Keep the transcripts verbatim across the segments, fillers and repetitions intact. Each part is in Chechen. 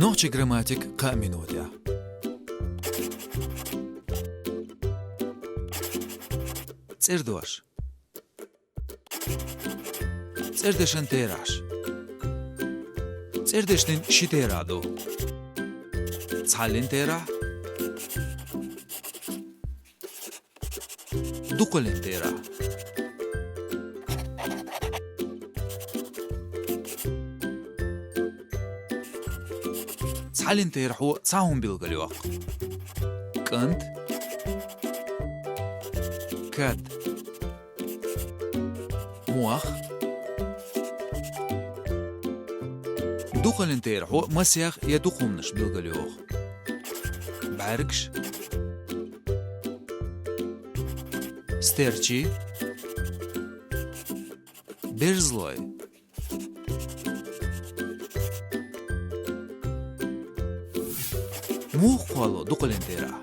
Нохчийн грамматика кхаа минутехь. ЦӀердош. ЦӀердешан терахьаш. ЦӀердешнийн ши терахь ду. Цхьаллин терахь. Дукхаллин терахь. Цхьаллин терахьо цхьа хӀума билгалйоккху. КӀант. Кад. Мох. Дукхаллин терахьо масех я дукха хӀуманаш билгалйоху. БӀаьргаш. Стерчий. Бежзалой. Муха кхолло дукхаллин терахь?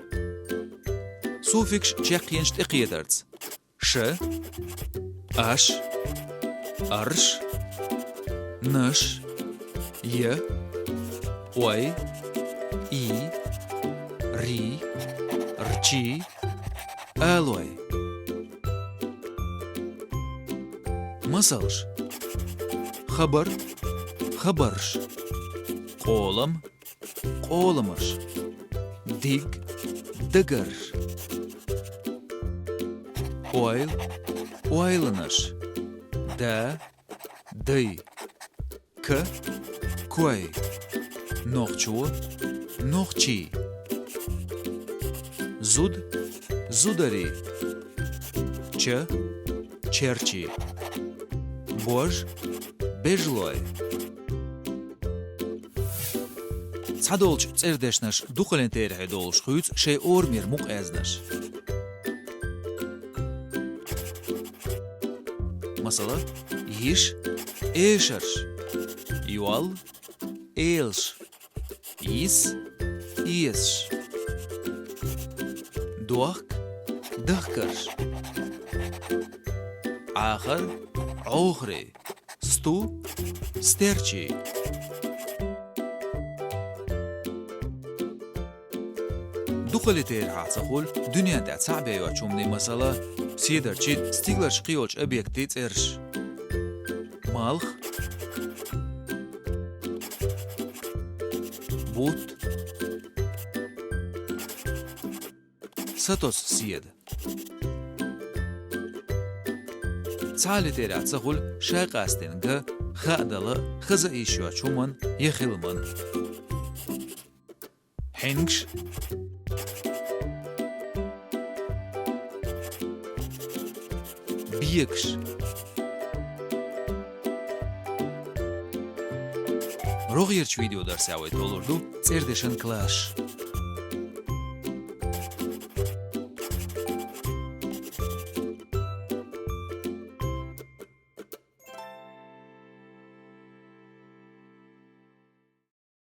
Суффиксаш чекхъенаш тӀекхетарца. Ш, аш, арш, наш, я, ой, и, ри, рчий, алой. Масалш. Хабар, хабарш. Къолам, къоламаш. Диг, дагарш. Ойл, ойланаш. Да, дай. Ка, кой. Нохчо, нохчий. Зуда, зударий. Ча, черчий. Бож, бежлой. Цхьадолчу цӀердешнаша дукхаллин терахье долуш хуьйцу шайн орамера мукъа аьзнаш. Масала, йиш, эшарш, йол, элаш, йис, эсаш, дохк, дахкарш, Ӏахар, Ӏохарий. Сту, стерчий. Дукхаллин терахьехь ца хуьлу дуьнен тӀехь цхьаъ бен йоцчу хӀуманийн масала, седарчийн, стигаларчу кхин йолчу объектийн цӀераш. Малх, бутт, сатосу седа. Цхьаллин терахь ца хуьлу ша къастийна ган, хаа дала, хаза йиш йоцчу хӀуманна я хиламанна. Хьингаш. Бегаш. РогӀерчу видеодарсехь вай толур ду цӀердешан класс.